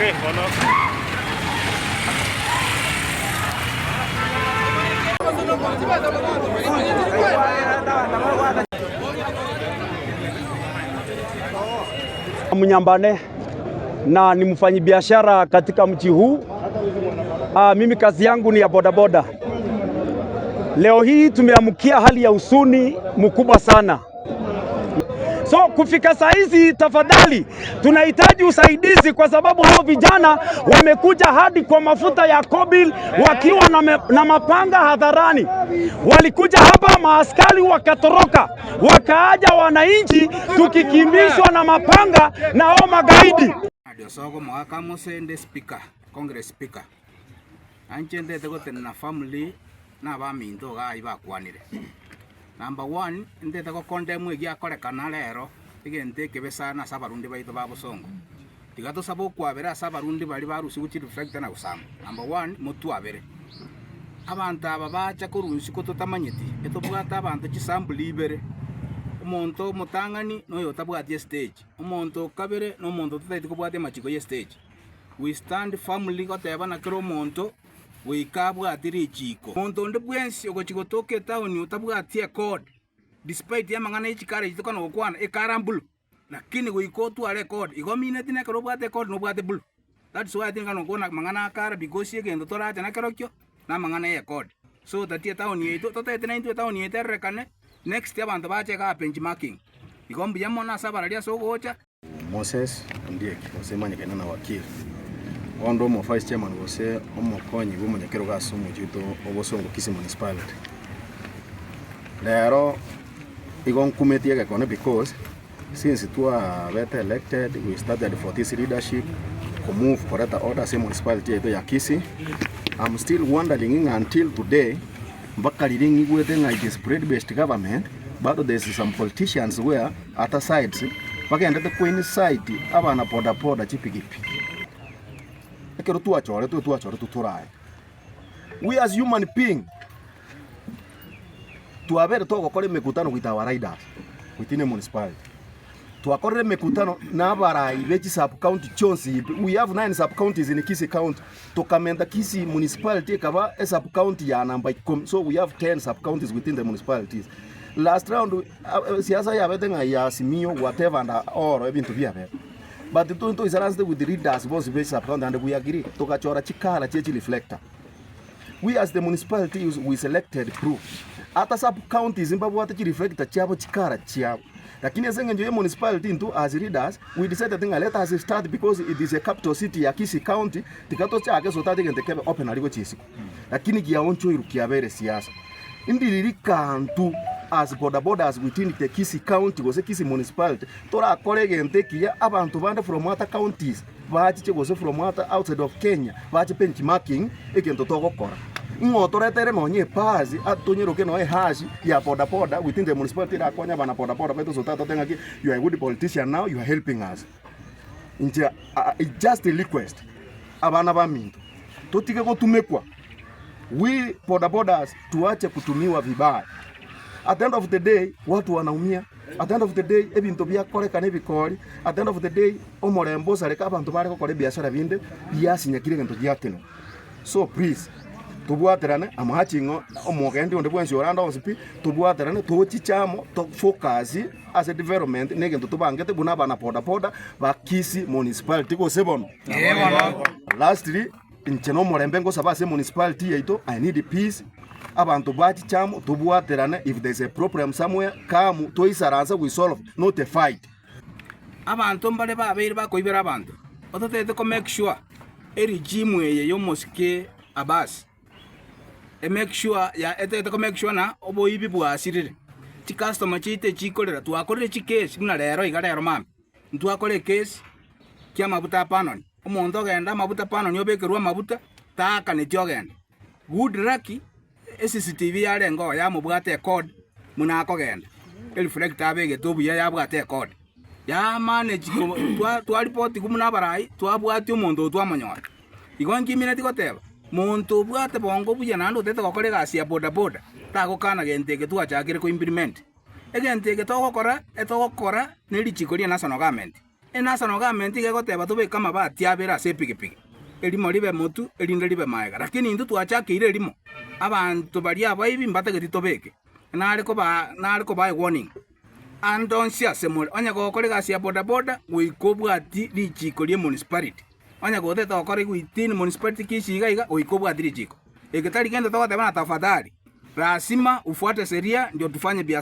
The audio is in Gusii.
Okay, bono. Mnyambane na ni mfanyibiashara katika mji huu. Aa, mimi kazi yangu ni ya bodaboda. Leo hii tumeamkia hali ya husuni mkubwa sana. So kufika saa hizi, tafadhali tunahitaji usaidizi, kwa sababu hao vijana wamekuja hadi kwa mafuta ya Kobil wakiwa na, me, na mapanga hadharani. Walikuja hapa maaskari wakatoroka, wakaaja wananchi tukikimbishwa na mapanga na hao magaidi. Bernard Osogo omogaka mosende speaker, Congress speaker. Anche ntete gotenena family na abaminto iga aywo bakwanire. Number one, ntete go condemn egiakorekana rero, egento ekebe sana ase abarundi baito ba bosongo. Tiga tosabe okwabera ase abarundi baria barusigwe chireflector na gosamba. Number one, motwabere. Abanto aba bacha korwa isiko totamanyeti, etobwate abanto chisample ibere, omonto omotang'ani na oyo otabwati estage, omonto o kabere na omonto otataeti kobwatia amachiko ya estage. We stand firmly goteba na kera omonto goika abwati richiko. Monto onde bwensi ogochia gotoka etaoni otabwati ecode, despite y'amang'ana ye chikara echi tokona gokwana, ekara mbulu, lakini goika otware ecode. Igo omineti na ekero obwate ecode nobwate blue. That's why tindi gokwana amang'ana akara because egento torache nakerokio na amang'ana ye ecode. So tatia etaoni yaito, totaete naintwe etaoni yaito erorekane, next abanto bache igaa benchmarking. Igo mbuya mono ase abarari ase ogocha. Moses Ondieki, gose manyekane na Wakili, onde omo vice chairman gose omokonyi bw'omonyakerogo ase omochie oito o Bosongo Kisii Municipality. Rero igo nkumetie egekone because since twabete elected we started for this leadership ko move koreta order ase emunicipality yaito ya Kisii, I'm still wondering ng'a until today mpaka riria ng'igwete ng'a it is spread based government bado there is some politicians where Ata sides bagendete ko incite abana boda boda chipigipigi. Ekero twachoretwe twachoretwe torae. We as human being twabere togokora emekutano with our riders within a municipality. Twakorire emekutano na abarai be chisub county chionsi pi, we have 9 sub counties in Kisii county. Tokamenta Kisii municipality ekaba esub county ya namba ikomi so we have 10 sub counties within the municipalities. Last round Siasa yabete ng'a ya Azimio whatever and all ebinto biabete. But intwe ntoisaransete with the leaders bonsi be sub county and we agree togachora chikara chie chireflector. We as the municipality we selected blue. Ata sub counties mbabwate chireflector chiabo chikara chiabo. Lakini ase eng'encho ye municipality intwe as leaders we decided ng'a let us start because it is a capital city ya Kisii county tiga tochake so that egento kebe open aria gochia isiko. Lakini giaonchoirwe kiabeire siasa. Ndiriri kantu as boda bodas within the Kisii county gose Kisii municipality torakore egento ekiya abanto bande from other counties bachiche gose from other outside of Kenya bache benchmarking egento togokora. Ng'o otoretere nonye epasi atonyeroke nonye ehash ya boda boda within the municipality erakonye abana boda boda baito gose totebe ng'aki you are a good politician now you are helping us. Inche just a request abana baminto totige gotumekwa. We boda bodas tuache kutumiwa vibaya. At the end of the day watu wanaumia. At the end of the day ebinto biakorekana ebikori. At the end of the day omorembe osareka abanto bare gokora ebiashara binde biasinyekire egento giatenwa. So please tobwaterane amache ing'o omogendi onde bwensi orande onsi pi tobwaterane tochiche amo to focus ase development na egento tobangete buna abana boda boda ba Kisii municipality gose bono. Lastly. Inche nomorembe ngosaba ase emunicipality yaito, I need peace, abanto bachiche amo tobwaterane, if there is a problem somewhere come toisaranse we solve not a fight. Abanto mbare babeire bakoibera abanto, ototebete ko make sure eregime eye y'omosike Abbas e make sure ya etagete ko make sure ng'a oboibi bwasirire. Chicustomer chiaito echikorera twakorire chikesi buna rero iga rero mambia, ntwakora ekesi ki'amabuta a panoni. Omonto ogenda amabuta panoni obekerwe amabuta, taakaneti ogenda. Good lucky, eCCTV yarenge oo yamobwate ecode buna akogenda, ereflector abegete obuya yabwate ecode. Yamanage ko twa twaripotigwa buna abarai, twabwatia omonto oyo twamonyora. Igo nkimineti goteba, monto obwate bongo buya naende otagete gokora egasi ya bodaboda, tagokana gento eke twachakire ko implement. Egento eke togokora, etogokora ne richiko ria national government. Enational government iga egoteba tobeke amabati abere ase epigipigi, erimo ribe motwe, erinde ribe magega. Lakini intwe twachakeire erimo, abanto baria abaibi mbatageti tobeke. Nare kobaa nare kobaa ewarning, ande onsi ase more, onye gokora egasi ya bodaboda, goika obwati richiko rie municipality. Onye gotete gokora within municipality Kisii iga iga, goika obwati richiko. Eke tari gento togoteba ng'a tafadhali, lazima ufuate sheria ndio tufanye biashara.